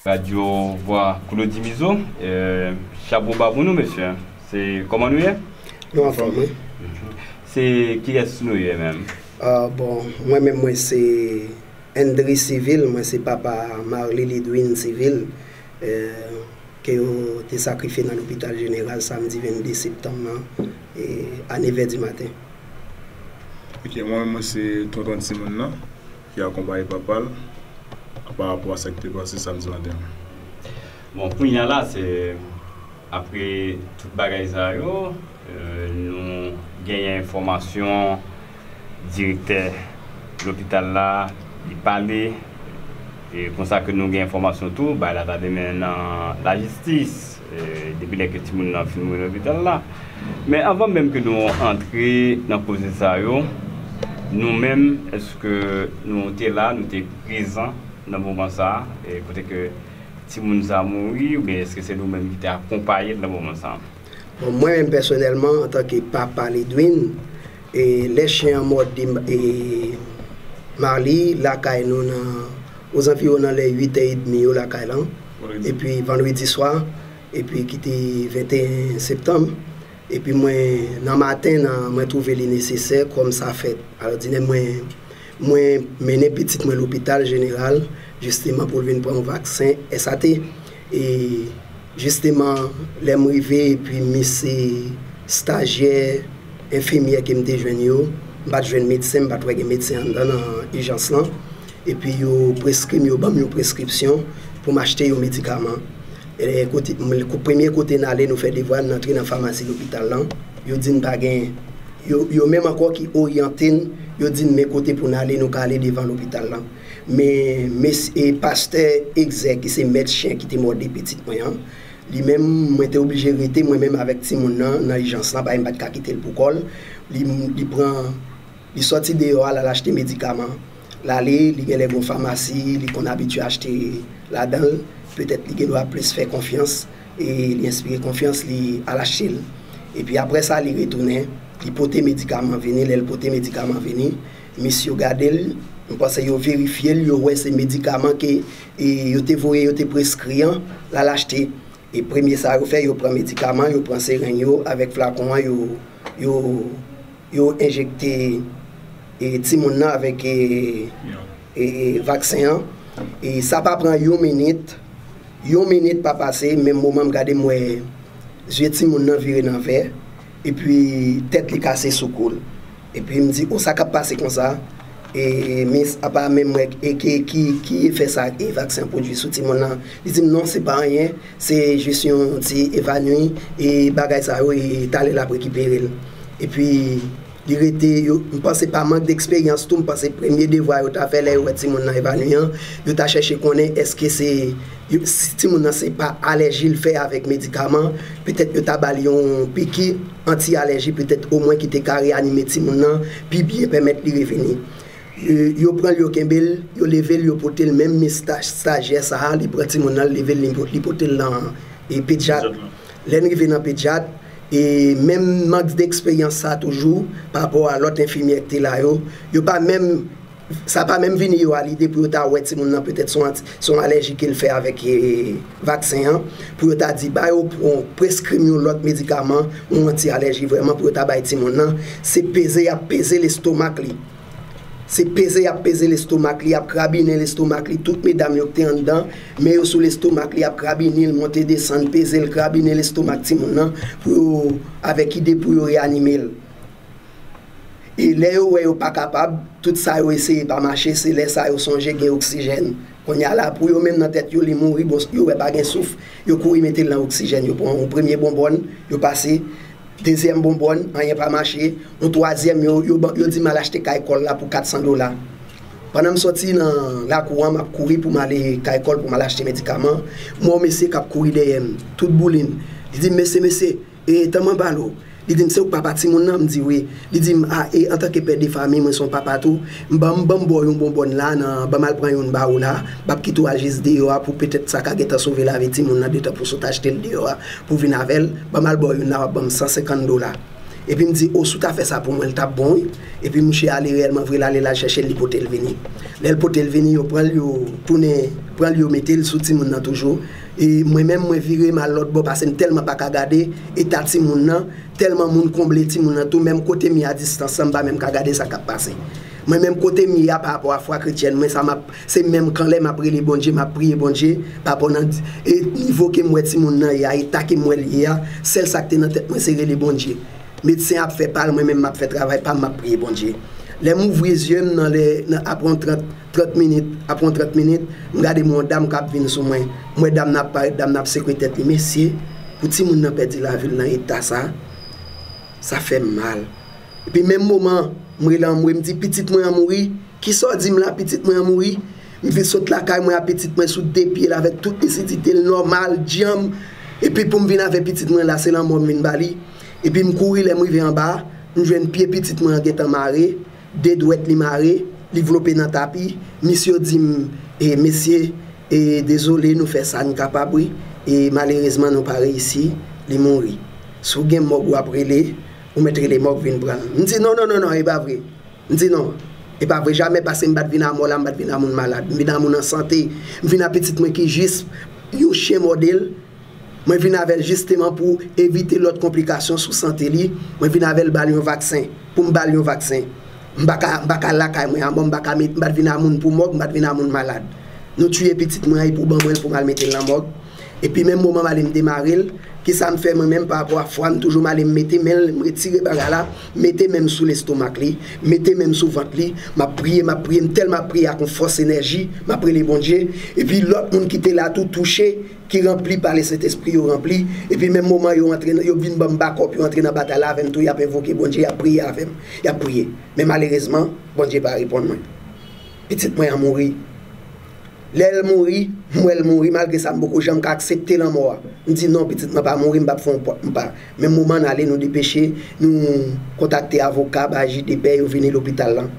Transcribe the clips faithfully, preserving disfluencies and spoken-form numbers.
Radyo Vwa Claude Mizo, eh, chapo ba pou nou, mesye. Se kòman nou ye? Nou anfòm, wi. Se kiyès nou ye menm? Ah, bon, mwen menm, mwen se Andry Civil, mwen se papa Marly Lidwine Civil, eh, ke yo te sakrifye nan lopital jeneral samdi vennde septanm nan, eh, a nevè di maten. Ok, mwen menm, mwen se tonton timoun nan ki akonpaye papa l pa rapò a sa ki te pase samdi maten an. Bon, kounye a la, se apre tout bagay sa yo, eh, nou genyen enfòmasyon direktè lopital la, li pale, e konsa ke nou gen enfòmasyon tou, bagay la ta demen nan lajistis, eh, depi lè ke timoun nan fin mouri lopital la. Men anvan menm ke nou antre nan koze sa yo, nou menm, èske nou te la, nou te prezan nan moman sa a, eh, kote ke timoun sa a mouri, oubyen èske se nou menm ki te akonpaye l nan moman sa a? Bon, mwen menm pèsonèlman, antanke papa Lidwine, e lè chen an mòde, e Marly lakay nou nan, ozanviwon nan lè uit è edmi yo lakay lan. Epi vandredi swa, epi ki te venteyen septanm. Epi mwen, nan maten an, mwen twouve li nesesè kòm sa fèt. Alò, di nèg mwen, mwen mennen pitit mwen lopital jeneral, jisteman pou l vin pran yon vaksen S A T. E jisteman, lè m rive, epi misye stajyè, enfimyè ke m te jwenn yo, m pa t jwenn medsen, m pa t wè gen medsen anndan nan ijans lan. Epi yo preskri m, yo ban m yon preskripsyon pou m achte yon medikaman. E kote, m, ko-, premye kote n ale, nou fè devwa, n antre nan famasi lopital lan. Yo di n pa gen, yo, yo menm ankò ki oryante n, yo di n men kote pou n ale, nou ka ale devan lopital lan. Men, mes-, e pastè Egzè, ki se mèt chen ki te mòde pitit mwen an, li menm, mwen te oblije rete mwen menm avèk timoun nan, nan ijans lan, paske m pa t ka kite l pou kò l. Li, li pran Li sòti deyò a, l al achte medikaman. L ale, li genlè gon famasi, li konn abitye achte ladan l. Petèt li gendwa plis fè konfyans, e li enspire konfyans, li al achte l. Epi apre sa, li retounen, li pote medikaman vini. Lè l pote medikaman vini, mis yo gade l, m panse yo verifye l, yo wè se medikaman ke, e, yo te voye, yo te preskri an, l al achte. E premye sa yo fè, yo pran medikaman, yo pran sereng yo, avèk flakon an, yo, yo, yo enjekte, e, timoun nan avèk, e, e, e, vaksen an. E sa pa pran yon minit, yon minit pa pase, menm moman m gade, m wè zye timoun nan vire nan vè, epi tèt li kase sou kou l. Epi m di, "O, sa k ap pase konsa?" E, e, mis, apa menm wè, e, ki, ki, ki efè sa, e, vaksen an pwodui sou timoun nan? Li di m, "Non, se pa anyen, se jis yon ti evanui, e, bagay sa yo, e, talè l ap rekipere l." Epi, li rete, yo, m panse pa mank deksperyans tou, m panse premye devwa yo ta fè lè yo wè timoun nan evanui an, yo ta chèche konnen èske se, yo, si timoun nan se pa alèji l fè avèk medikaman, petèt yo ta ba l yon piki anti-alèji, petèt omwen ki te ka reyanime timoun nan, pi byen pèmèt li revini. E, yo pran l, yo kenbe l, yo leve l, yo pote l, menm mis sta-, stajyè sa a, li pran timoun nan, li leve l, li po-, li pote l nan, e, pedyat. Lè n rive nan pedyat, e menm mank deksperyans sa toujou, pa rapò a lòt enfimyè ki te la yo, yo pa menm, sa pa menm vini yo a lide pou yo ta wè timoun nan, petèt se yon anti-, se yon alèji ke l fè avèk, e, vaksen an, pou yo ta di, ba yo, pran, preskri m yon lòt medikaman, yon anti-alèji vrèman pou yo ta bay timoun nan. Se peze y ap peze lestomak li. Se peze y ap peze lestomak li, y ap krabinen lestomak li. Tout medam yo ki te anndan, men yo sou lestomak li, y ap krabinen l, monte desann, peze l, krabinen lestomak timoun nan, pou yo, avèk ide pou yo reyanime l. E lè yo wè yo pa kapab, tout sa yo eseye pa mache, se lè sa yo sonje gen oksijèn. Kounye a la, pou yo menm nan tèt yo, li mouri, bon, yo wè pa gen souf, yo kouri mete l nan oksijèn, yo pran yon premye bonbòn, yo pase, dezyèm bonbòn, anyen pa mache, yon twazyèm, yo, yo, ban- yo di m al achte kay kò l la pou kat san dola. Pandan m sòti nan lakou an, m ap kouri pou m ale kay kò l pou m al achte medikaman, m wè yon mesye k ap kouri dèyè m, tout boulin. Li di m, "Mesye, mesye, e, tanmen m pale w." Li di m, "Se ou k papa timoun nan?" M di, "Wi." Li di m, "A, e, antanke pè de fanmi, mwen se yon papa tou. M ban m, ban m ba w yon bonbòn la, nan, ban m al pran youn ba ou la. M ap kite w al jis deyò a pou petèt sa ka gentan sove lavi timoun nan, detan pou sot achte l deyò a, pou vin avè l. Ban m al ba w youn la, w ap ban m san senkant dola." Epi m di, o, si w ta fè sa pou mwen, l t ap bon, wi. Epi mouche ale reyèlman vre, l ale, l al chèche l, li pote l vini. Lè l pote l vini, yo pran l, yo tounen pran l, yo mete l sou timoun nan toujou. E mwen menm, mwen vire, m al lòt bò, paske m tèlman pa ka gade eta timoun nan, tèlman moun konble timoun nan tou, menm kote m ye a distans lan, m pa menm ka gade sa k ap pase. Mwen menm kote m ye a pa rapò a fwa kretyèn mwen, sa m ap, se menm kanlè m ap rele Bondye, m ap priye Bondye, pa rapò nan e nivo ke m wè timoun nan ye a, eta ke m wè l ye a, sèl sa k te nan tèt mwen se rele Bondye. Medsen ap fè pa l, mwen menm m ap fè travay pa m, m ap priye Bondye. Lè m ouvri zye m nan lè, nan, apre yon trant, trant minit, apre yon trant minit, m gade m wè yon dam k ap vin sou mwen. M wè dam nan ap parèt, dam nan ap sekwe tèt li. Mesye, pou timoun nan pèdi lavi l nan eta sa, sa fè m mal. Epi menm moman, m rele anmwe, m di, pitit mwen an mouri. Kisa w di m la, pitit mwen an mouri? M vin sot lakay mwen a pitit mwen sou de pye l avèk tout nisidite l nòmal, djanm. Epi pou m vin avè pitit mwen la, se lanmò m vin ba li. Epi m kouri, lè m rive anba, m jwenn pye pitit mwen an gentan mare, de dwèt li mare, li vlope nan tapi. Misye di m, e, mesye, e, dezole, nou fè sa n kapab, wi. E malerezman, nou pa reyisi, li mouri. Si w gen mòg w ap rele, ou mèt rele mòg vin pran l. M di, non, non, non, non, e pa vre. M di, non, e pa vre, jamè, paske m pa t vin a mò la, m pa t vin a moun malad. M vin a moun an sante. M vin a pitit mwen ki jis yon chen mòde l. Mwen vin avè l jisteman pou evite lòt konplikasyon sou sante li. Mwen vin avè l ba l yon vaksen. Pou m ba l yon vaksen. M pa ka, m pa ka lakay mwen a mò, m pa ka met, m pa t vin a moun pou mòg, m pa t vin a moun malad. Nou tiye pitit mwen an, e pou ban mwen l pou m al mete l nan mòg. Epi menm moman m ale m demare l, kisa m fè mwen menm pa rapò a fwa m, toujou m ale m mete men l, m retire bagay la, mete men m sou lestomak li, mete men m sou vant li, m ap priye, m ap priye, m tèlman ap priye ak yon fòs enèji, m ap rele Bondye. Epi lòt moun ki te la tou touche, ki ranpli pa Lesentespri, yo ranpli. Epi menm moman yo antre nan, yo vin ban m bakòp, yo antre nan batay la avè m tou, y ap envoke Bondye, y ap priye avè m, y ap priye. Men malerezman, Bondye pa reponn mwen. Pitit mwen an mouri. Lè l mouri, m wè l mouri, malgre sa m poko janm ka aksepte lanmò a. M di non, pitit mwen pa mouri, m p ap fè yon pòt, m pa. Menm moman n ale, nou depeche, nou kontakte avoka, bay jij de pè, yo vini lopital lan.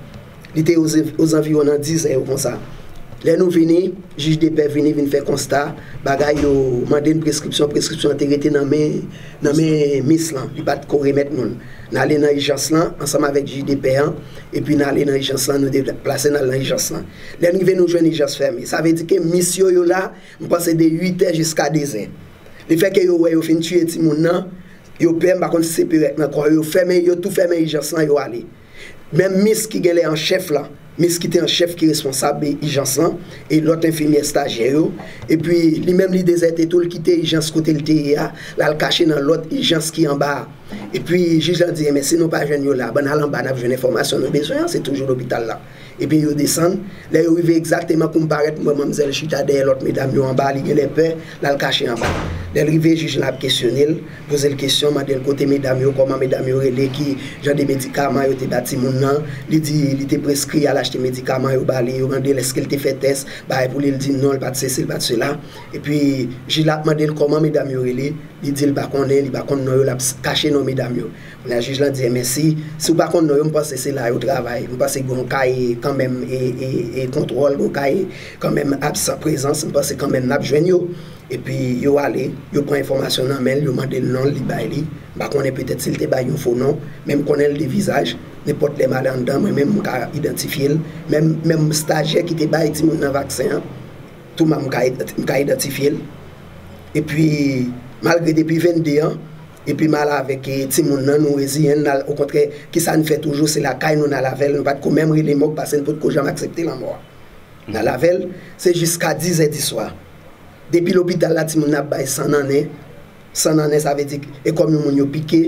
Li te oz-, ozanviwon nan dizè yo konsa. Lè nou vini, jij de pè vini, vin fè konsta, bagay yo mande n preskripsyon, preskripsyon an te rete nan men, nan men mis lan, li pa t ko remèt nou l. N ale nan ijans lan, ansanm avèk jij de pè an, epi n ale nan ijans lan, nou deplase n al nan ijans lan. Lè n rive, nou jwenn ijans fèmen. Sa vle di ke mis yo, yo la, m panse de uit è jiska de zè. Lefètke yo wè yo fin tiye timoun nan, yo pè, m pa konn si se perèk nan kò yo, yo fèmen, yo tou fèmen ijans lan, yo ale. Menm mis ki genlè an chèf la, mis ki te an chèf ki responsab ijans lan, e lòt enfimyè estajyè yo, epi li menm li dezète tou, l kite ijans kote l te ye a, l al kache nan lòt ijans ki anba a. Epi jij la di, enben, si nou pa jwenn yo la, ban n al anba, n ap jwenn enfòmasyon nou bezwen an, se toujou lopital la. Epi yo desann, lè yo rive egzakteman kou m parèt, m wè manmzèl chita dèyè lòt medam yo anba, li genlè pè, l al kache anba. Lè l rive, jij la ap kesyone l, poze l kesyon, mande l kote medam yo, kòman medam yo rele, ki jan de medikaman yo te ba timoun nan. Li di li te preskri al achte medikaman yo ba li, yo mande l èske l te fè tès, bagay pou li, l di non, l pa t sesi, l pa t sela. Epi jij la ap mande l kòman medam yo rele, li di l pa konnen, li pa konn non yo, l ap s-, kache non medam yo. Kounye a jij lan di, enben si, si w pa konn non yo, m panse se la yo travay. M panse gen yon kay kanmenm e, e, e kontwòl, gen yon kay kanmenm absan prezans, m panse kanmenm n ap jwenn yo. Epi yo ale, yo pran enfòmasyon nan men l, yo mande l non l, li bay li. M pa konnen petèt si l te bay yon fo non, men m konnen l de vizaj. Nenpòt lè m ale anndan, mwen menm m ka idantifye l. Menm, menm stajyè ki te bay timoun nan vaksen an, tou m ka, m ka idantifye l. Epi, malgre depi vennde an, epi m al avèk, e, timoun nan, nou reziyen n, n al, okontrè, kisa n fè toujou, se lakay nou n al avè l, nou pa t ko menm rele mòg, paske n potko janm aksepte lanmò a. N al avè l, se jiska dizè di swa. Depi lopital la, timoun nan ap bay san nan nen. San nan nen, sa vle di, e kòm yon moun yo pike,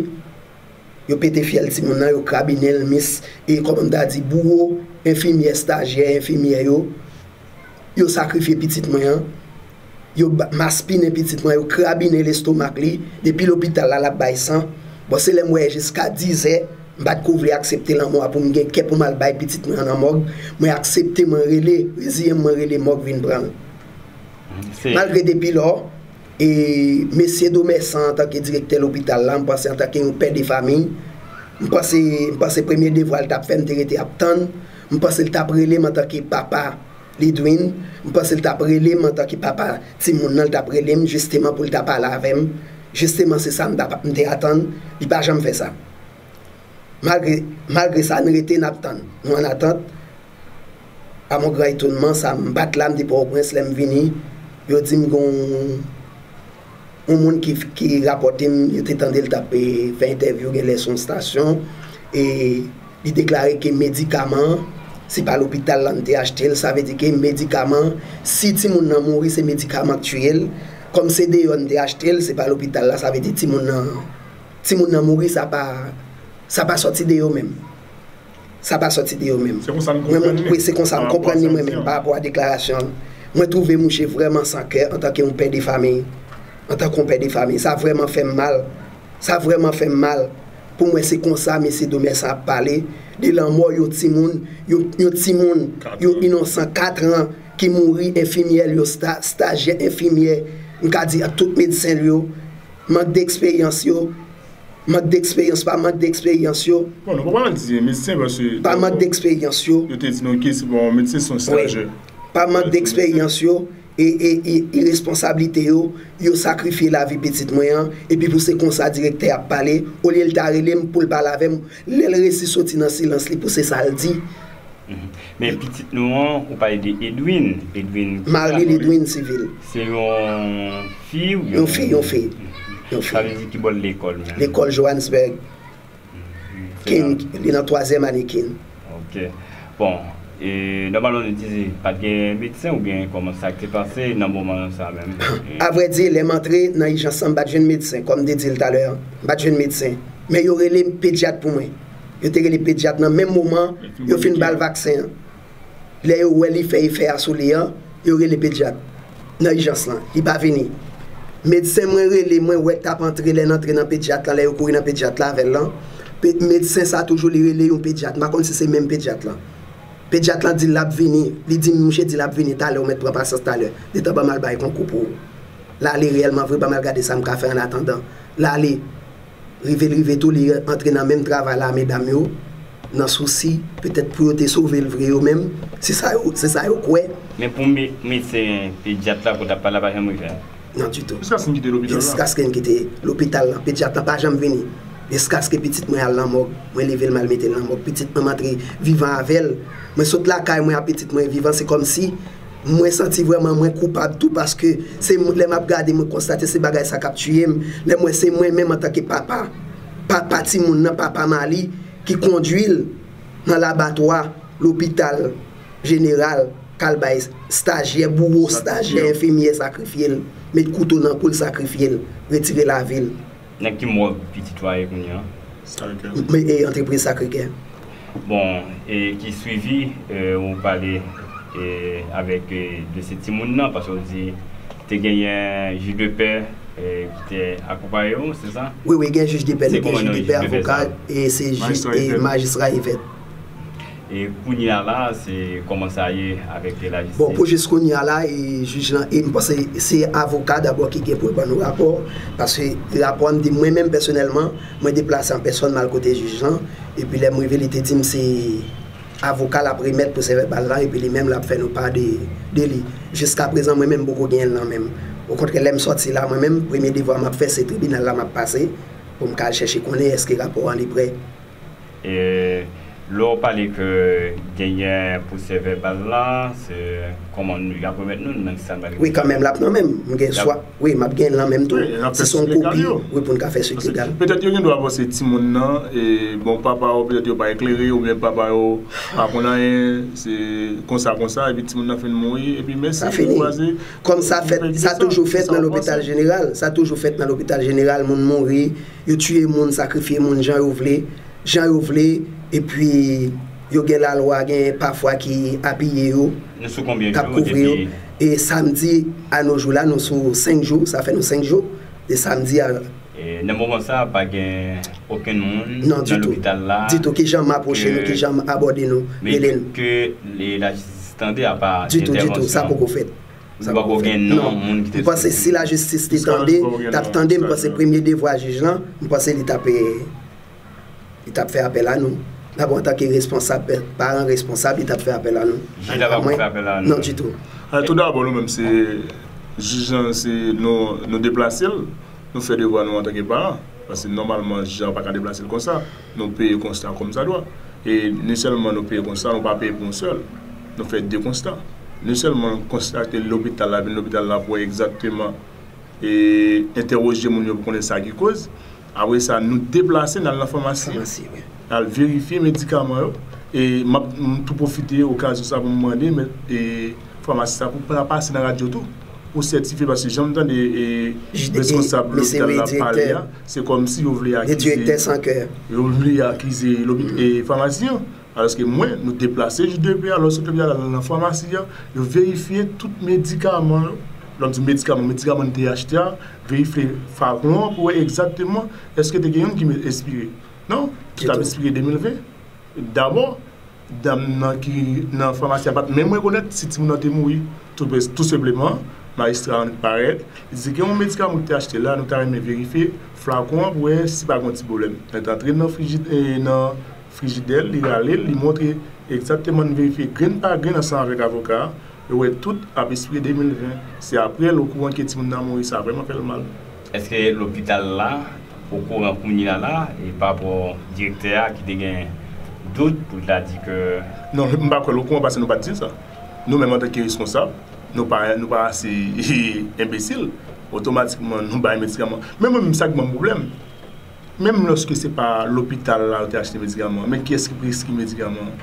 yo pete fyèl timoun nan, yo krabinen l, mis, e kòman m ta di, bouwo, enfimyè, estajyè, enfimyè yo, yo sakrifye pitit mwen an, yo ba-, maspinen pitit mwen, yo krabinen lestomak li, depi lopital la, l ap bay san. Bon, se lè m wè jiska dizè, m pa t ko vle aksepte lanmò a pou m gen kè pou m al bay pitit mwen an nan mòg. Mwen aksepte, mwen rele, reziyen m, mwen rele mòg vin pran l. Se Malgre depi lò, e mesye Domersan antanke direktè lopital la, m panse antanke yon pè de famiy, m panse, m panse premye devwa l t ap fè, m te rete ap tann, m panse l t ap rele m antanke papa Lidwin, m panse l t ap rele m antanke papa timoun nan, l t ap rele m jisteman pou l ta pale avè m. Jisteman se sa m t ap, m te atann, li pa janm fè sa. Malgre, malgre sa, n rete, n ap tann. Nou an atant. A mon gran etonman, sa, m pa t la, m te Pòtoprens, lè m vini, yo di m gon yon moun ki, ki rapòte m, yo te tande l t ap, e, fè entèvyou, genlè sou yon stasyon, e li deklare ke medikaman an, se pa lopital la n te achte l, sa vle di ke medikaman an, si timoun nan mouri, se medikaman k tiye l, kòm se deyò n te achte l, se pa lopital la, sa vle di timoun nan, timoun nan mouri, sa pa, sa pa sòti de yo menm. Sa pa sòti de yo menm. Se konsa n konprann li. Wi, se konsa m konprann li mwen menm, pa rapò a deklarasyon l. Mwen twouve mouche vrèman san kè antanke yon pè de famiy. Antanke yon pè de famiy. Sa vrèman fè m mal. Sa vrèman fè m mal. Pou mwen, se konsa mesye Domersan ap pale de lanmò yon timoun, yon, yon timoun, yon inonsan kat an ki mouri, enfimyè l yo, sta-, stajyè enfimyè, m ka di ak tout medsen l yo, mank de eksperyans yo, mank de eksperyans, pa mank de eksperyans yo. Bon, nou pa pral di medsen, paske pa mank de eksperyans yo. Yo te di nou ke se pa yon medsen, se yon stajyè. Pa mank de eksperyans yo, e, e, e, iresponsablite yo, yo sakrifye lavi pitit mwen an, epi pou se konsa direktè a ap pale, olye l ta rele m pou l pale avè m, lè l resi soti nan silans li pou se sa l di. Mhm. Men pitit nou an, ou pale de Edwin. Edwin, Marlil Edwin Civil. Se yon fi oubyen yon fi, yon fi. Yon fi. Sa vle di ki bò l lekòl menm? Lekòl Johannesburg. Mhm. Kin, li nan twazyèm ane Kin. Ok. Bon, e nòmalman nou di pa t gen medsen oubyen kòman sa k te pase nan moman sa menm? Avrèdi, lè m antre nan ijans lan, m pa t jwenn medsen, kòm m te di l talè a. M pa t jwenn medsen. Men yo rele pedyat pou mwen. Yo te rele pedyat nan menm moman yo fin ba l vaksen an. Lè yo wè li fè efè a sou li an, yo rele pedyat nan ijans lan. Li pa vini. Medsen mwen rele mwen, wè k t ap antre, lè n antre nan pedyat la, lè yo kouri nan pedyat la avè l lan. Pe-, medsen sa toujou li rele yon pedyat. M pa konn si se menm pedyat lan. Pedyat lan di l l ap vini. Li di m, mouche di l ap vini talè, ou mèt pran pasyans talè. Detan ban m al bay konkou pou ou. L ale reyèlman vre, ban m al gade sa m ka fè annatandan. L ale. Rive l rive tou, li antre nan menm travay la a medam yo, nan sousi, petèt pou yo te sove l vre yo menm. Se sa yo, se sa yo kwè. Men pou me-, medsen pedyat la, kote ap pale la, pa janm rive a? Non, ditou. Jiskaske n kite lopital la. Jiskaske n kite lopital la, pedyat la pa janm vini. Jiskaske pitit mwen al nan mòg, mwen leve l, m al mete l nan mòg. Pitit mwen, m antre vivan avè l. Mwen sot lakay mwen a pitit mwen vivan, se kòmsi mwen santi vrèman mwen koupab tou, paske se m-, lè m ap gade, mwen konstate se bagay sa k ap tiye m. Lè m wè se mwen menm antanke papa, papa timoun nan, papa Mali, ki kondui l nan labatwa, lopital jeneral, k al bay stajyè, bouwo stajyè, enfimyè sakrifye l, met kouto nan kou l, sakrifye l, retire lavi l. Nan ki mòg pitit ou a ye kounye a? Sakrikè. Men, e, antrepriz Sakrikè. Bon, e ki swivi, e, ou pale, e, avèk, e, de se timoun nan, paske ou di te genyen jij de pè, e, ki te akonpaye ou, se sa? Wi, wi, gen jij de pè, nou gen jij de pè, avoka, e se jij, e, majistra Yvette. E kounye a la, se kòman sa ye avèk lajistis? Bon, pou jis kounye a la, e jij lan, e m panse se avoka dabò ki gen pou l ban nou rapò, paske rapò a, m di mwen menm pèsonèlman, mwen deplase an pèsòn, m al kote jij lan, epi lè m rive, li te di m se avoka l ap remèt pwosè vèbal la, epi li menm l ap fè nou pa de, de li. Jiskaprezan, mwen menm, m poko genyen l nan men m. Okontrè, lè m sòti la, mwen menm, premye devwa m ap fè, se tribinal la m ap pase, pou m ka al chèche konnen èske rapò an li prè. E lè w pale ke genyen pwosè vèbal la, se kòman nou, y ap remèt nou, nan ki sa n pral... Wi, kanmenm, l ap nan men m. M gen swa, wi, m ap gen l nan men m tou. Si se yon kopi, wi, pou n ka fè suit legal. Petèt yo gen dwa panse timoun nan, e, bon, papa yo, petèt yo pa eklere, oubyen papa yo pa konn anyen, se konsa, konsa, epi timoun nan fin mouri, epi mèsi, nou kwaze. Kòm sa fèt, sa toujou fèt nan lopital jeneral, sa toujou fèt nan lopital jeneral, moun mouri, yo tiye moun, sakrifye moun jan yo vle, jan yo vle, epi yo gen lalwa, gen pafwa ki apiye yo, k ap kouvri yo. E samdi, a no jou la, nou sou senk jou, sa fè nou senk jou, de samdi a. E nan moman sa a, pa gen okenn moun nan lopital la? Ditou, ditou, ki janm apwoche nou, ki janm abòde nou, rele nou. Men ke lajistis tande, apa entèvansyon? Ditou, ditou, sa poko fèt. Sa poko fèt. Non. M panse si lajistis te tande, t ap tande, m panse premye devwa jij lan, m panse li t ap, e, li t ap fè apèl a nou. Dabò, antanke responsab, paran responsab, li t ap fè apèl a nou. Jij la pa pou fè apèl a nou? Non, ditou. Tou dabò, nou menm, se jij lan, se nou, nou deplase l, nou fè devwa nou antanke paran. Paske nòmalman, jan pa ka deplase l konsa. Nou peye konsta kòmsadwa. E non sèlman nou peye konsta, nou pa peye pou yon sèl. Nou fè de konsta. Non sèlman nou konstate lopital la, vin lopital la pou wè egzakteman e entèwoje moun yo pou konnen sa ki koz. Apre sa, nou deplase, n al nan famasi. Famasi, wi. N al verifye medikaman yo. E m ap m tou pwofite okazyon sa pou m mande men e famasi sa pou pa pase nan radyo tou. Pou sètifye, paske jan m tande e reskonsab lopital la pale a, se kòmsi yo vle akize, yo vle akize lopi- e famasi an. Alòske mwen, nou deplase jis depi a, lòske depi a la nan famasi a, yo verifye tout medikaman yo. Lè m di medikaman, medikaman n te achte a, verifye flakon an pou wè egzakteman èske te gen youn ki espire. Non, tout ap espire de mil ven. Dabò, dam nan ki nan famasi a pa t menm rekonèt si timoun nan te mouri. Tou, tou senpleman, majistra an parèt, li di gen yon medikaman ki te achte la, nou ta renmen verifye flakon an pou wè si pa gen yon ti pwoblèm. Lè l t antre nan friji- e nan frijidè l, li rale l, li montre egzakteman, n verifye grenn pa grenn ansanm avèk avoka a, yo wè tout ap espire de mil ven. Se apre l okouran ke timoun nan mouri, sa vrèman fè l mal. Èske lopital la okouran kounye a la, e pa rapò direktè a ki te gen dout pou l ta di ke... Non, m pa kwè l okouran paske nou pa t di l sa. Nou menm antanke reskonsab, nou pa, nou pa ase enbesil. Otomatikman, nou bay medikaman. Men mwen menm, sa k ban m pwoblèm. Menm lòske se pa lopital la yo te achte medikaman an, men kiyès ki preskri medikaman an?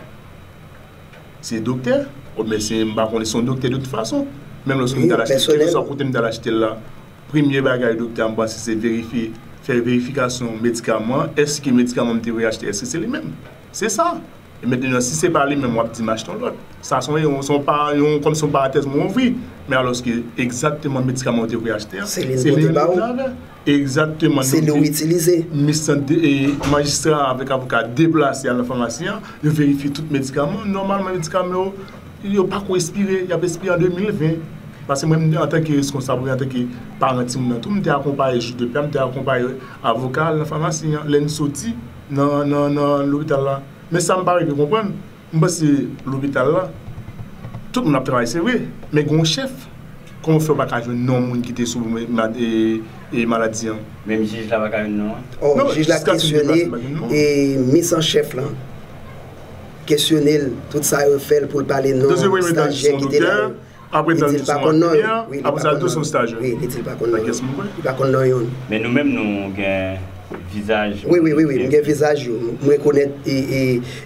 Se doktè? Oubyen se, m pa konnen, se yon doktè de tout fason. Menm lòske m t al achte, kèlkeswa kote m t al achte l la, premye bagay doktè a, m panse se verifye, fè verifikasyon medikaman an, èske medikaman m te vle achte, èske se li menm? Se sa. E mentnan, si se pa li menm, w ap di m achte yon lòt. Sa se yon, se yon pa, yon, kòmsi yon parantèz mwen ouvri. Men alòske egzakteman medikaman w te vle achte a, se li menm ki te avè. Egzakteman. Se li w itilize. Mis lan de- e majistra avèk avoka deplase al nan famasi an, yo verifye tout medikaman. Nòmalman, medikaman yo, yo pa ko espire, y ap espire an de mil ven. Paske mwen, antanke reskonsab, antanke paran timoun nan tou, m te akonpaye jij de pè a, m te akonpaye avoka al nan famasi an, lè n soti nan, nan, nan lopital la. Men sa m pa rive konprann, m panse lopital la, tout moun ap travay, se vre, men gen yon chèf. Kòman w fè w pa ka jwenn non moun ki te sou ma- e, e maladi an? Menm jij la pa ka jwenn non an? Oh, jij la kesyone e mis an chèf lan. Kesyone l, tout sa yo fè l pou l pale non stajyè ki te la yo. Apre l di l pa konn non yo. Wi, li pa konn non. Wi, li di l pa konn non yo. Li pa konn non youn. Men nou menm, nou gen vizaj. Wi, wi, wi, wi, m gen vizaj yo. M rekonèt e, e,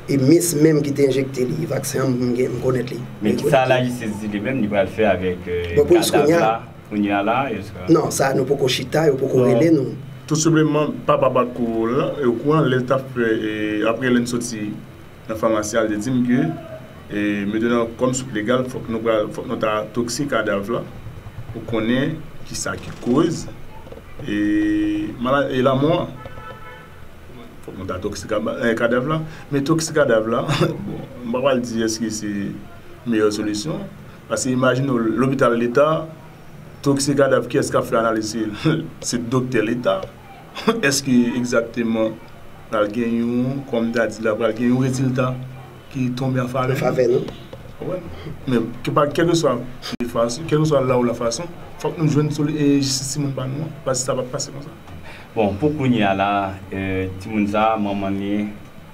e mis menm ki te enjekte li vaksen an, m gen, m konèt li. Men kisa lajistis di li menm, li pral fè avèk, e, kadav la, kounye a la, èske... Non, sa nou poko chita, yo poko rele nou. Tou senpleman, papa Bako la, e okouran, lè l t ap fè, e, apre lè n soti nan famasi a, li te di m ke, e, mentnan, kòm sou legal, fòk nou pral, fòk nou ta tokse kadav la pou konnen kisa ki koz, e, mala- e lanmò an. Fòk nou ta tokse kaba- e, kadav la. Men tokse kadav la, bon, m pa pral di èske se meyè solisyon. Paske imajine w, lopital leta, tokse kadav, kiyès k ap fè analiz? Se, se doktè leta. Èske egzakteman pral gen yon, kòm m ta di la, pral gen yon rezilta ki tonbe an favè nou? An favè nou. Ou konprann? Men, ke pa, kèlkeswa fason, kèlkeswa la ou la fason, fòk nou jwenn soli- e jistis timoun pa nou an, paske sa p ap pase konsa. Bon, pou kounye a la, e, timoun sa a, manman li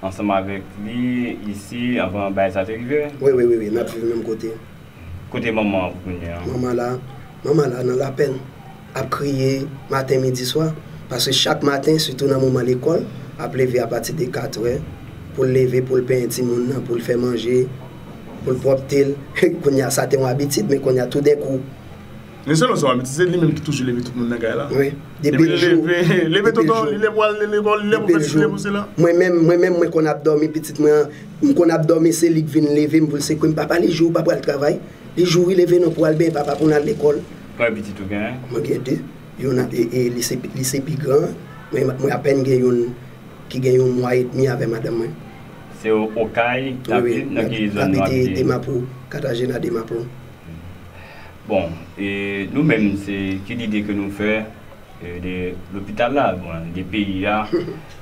ansanm avèk li isi, anvan bagay sa te rive? Wi, wi, wi, wi, n ap viv menm kote. Kote manman an pou kounye a? Manman la, manman la nan lapèn, ap kriye maten, midi, swa. Paske chak maten, sitou nan moman lekòl, ap leve apati de katrè, pou l leve, pou l penyen timoun nan, pou l fè manje, pou l pwòpte l. Kounye a, sa te yon abitid, men kounye a, toudenkou, Men selon sa w ap di, se li menm ki toujou leve tout moun nan kay la. Wi. Depi l leve, leve tonton, li leve pou al lekòl, li leve pou fè ti leve pou sela. Mwen menm, mwen menm, mwen konn ap dòmi, pitit mwen, m konn ap dòmi, se li k vin leve m pou l sekwe m, "Papa, li jou, ou pa pral travay? Li jou wi, leve non pou al benyen papa pou n al lekòl." Konbyen pitit ou genyen? Mwen gen de. Youn a, e, e, li se, li se pi gran. Mwen, mwen apèn gen youn ki gen yon mwa edmi avè madanm mwen. Se o-, Okay, wi, wi, nan ki zòn nou abite? Demapo, Katagena Demapo. Bon, e nou menm, se ki lide ke nou fè, e, de lopital la, bon, de peyi a,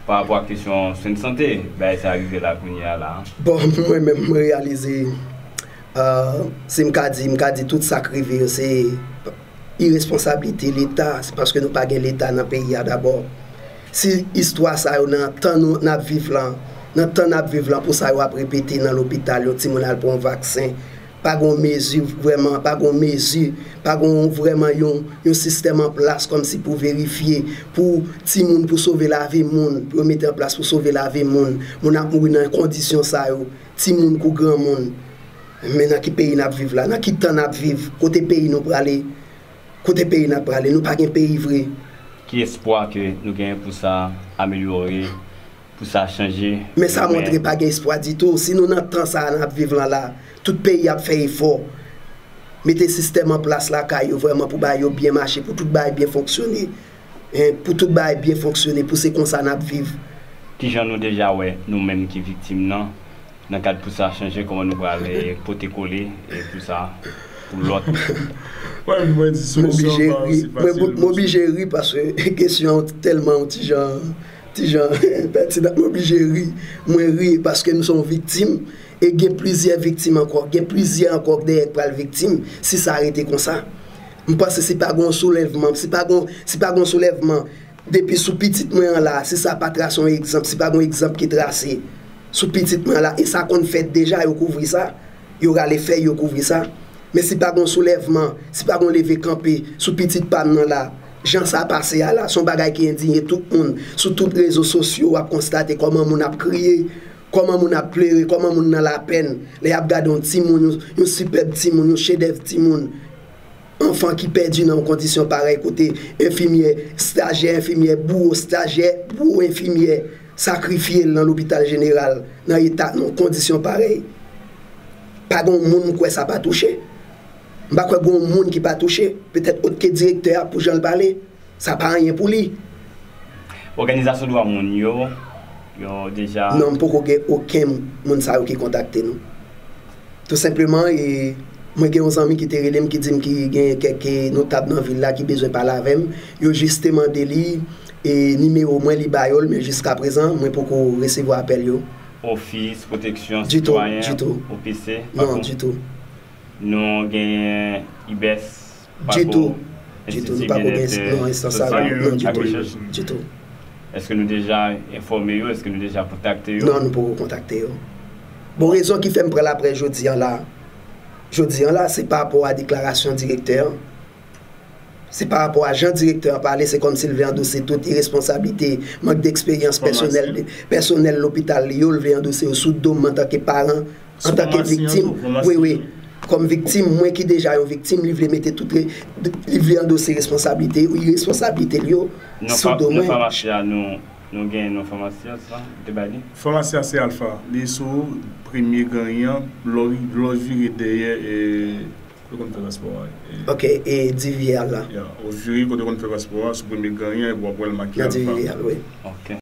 pa rapò ak kesyon swen sante, bagay sa rive la kounye a la? Bon, mwen menm, mwen reyalize, e, si m ka di, m ka di tout sa k rive yo, se iresponsablite Leta, se paske nou pa gen Leta nan peyi a dabò. Si istwa sa yo nan tan nou n ap viv lan, nan tan n ap viv lan, pou sa yo ap repete nan lopital, yon timoun al pran yon vaksen, pa gen yon mezi vrèman, pa gen yon mezi, pa gen yon vrèman yon, yon sistèm an plas kòmsi pou verifye, pou timoun, pou sove lavi moun, pou yo mete an plas pou sove lavi moun. Moun ap mouri nan kondisyon sa yo, timoun kou granmoun. Men nan ki peyi n ap viv la, nan ki tan n ap viv, kote peyi nou prale, kote peyi n ap prale, nou pa gen peyi vre. Ki espwa ke nou genyen pou sa amelyore, pou sa chanje? Men sa montre pa gen espwa ditou. Si nou nan tan sa a n ap viv lan la, tout peyi ap fè efò. Mete sistèm an plas lakay yo vrèman pou bagay yo byen mache, pou tout bagay byen fonksyone. Hein, pou tout bagay byen fonksyone, pou se konsa n ap viv. Kijan nou deja wè nou menm ki viktim nan, nan kad pou sa chanje, kòman nou pral, eh, pote kole, eh, pou sa, pou lòt? Mwen, mwen di M solisyon oblije an pa ri. osi Mwen, fasil. M oblije ri paske kesyon an tèlman yon ti jan, ti jan pètinan. M oblije ri. Mwen ri paske m se yon viktim. E gen plizyè viktim ankò. Gen plizyè ankò dèyè k pral viktim si sa rete konsa. M panse si pa gen yon soulèvman, si pa gen, si pa gen yon soulèvman, depi sou pitit mwen an la, si sa pa trase yon egzanp, si pa gen yon egzanp ki trase sou pitit mwen an la, e sa konn fèt deja, yo kouvri sa, yo rale fèy, yo kouvri sa. Men si pa gen yon soulèvman, si pa gen yon leve kanpe sou pitit pa m nan la, jan sa pase a la, se yon bagay ki endiye tout moun. Sou tout rezo sosyo, w ap konstate kòman moun ap kriye, kòman moun ap plere, kòman moun nan lapèn, lè y ap gade yon timoun, yon, yon sipèb timoun, yon chedèv timoun, anfan ki pèdi nan yon kondisyon parèy kote enfimyè, stajyè enfimyè, bouwo stajyè, bouwo enfimyè sakrifye l nan lopital jeneral, nan eta, nan kondisyon parèy. Pa gen yon moun m kwè sa pa touche. M pa kwè gen yon moun ki pa touche. Petèt oke direktè a pou jan l pale. Sa pa anyen pou li. Òganizasyon dwa moun yo, yo deja Non, m poko gen okenn moun sa yo ki kontakte nou. Tou senpleman, e, mwen gen yon zanmi ki te rele m, ki di m ki gen kèk, e, notab nan vil la ki bezwen pale avè m. Yo jis te mande li, e, nimewo mwen, li ba yo l, men jiskaprezan, mwen poko resevwa apèl yo. Ofis Pwoteksyon Ditou, Sitwayen, ditou. O P C, Non, pako. ditou. Nou genyen I B E S, pako, Ditou. Ditou, nou Enstiti pako gen Byennèt, non, enstans sa la, Sosyal non, ak ditou. Rechèch. Ditou. Èske nou deja enfòme yo? Èske nou deja kontakte yo? Non, nou poko kontakte yo. Bon, rezon ki fè m pran laprès jodi an la, jodi an la, se pa rapò a deklarasyon direktè an. Se pa rapò a jan direktè an pale, se kòmsi l vle andose tout iresponsablite, mank deksperyans pèsonèl, pèsonèl lopital li yo, l vle andose yo sou do m antanke paran, antanke viktim. Wi, wi. Kòm viktim, mwen ki deja yon viktim, li vle mete tout re-, li vle andose responsablite, iresponsablite l yo sou do mwen. Nan famasi a, nou, nou gen non famasi a, sa, ou te bay li? Famasi a se Alpha. Li sou premye ganyan, lè w, lè w vire dèyè, e, kote konn fè paspò a, e. Ok, e Divivyal la. Ya, ou vire kote konn fè paspò a, sou premye ganyan, epi w ap wè l make Alpha. Nan Divivyal, wi. Ok.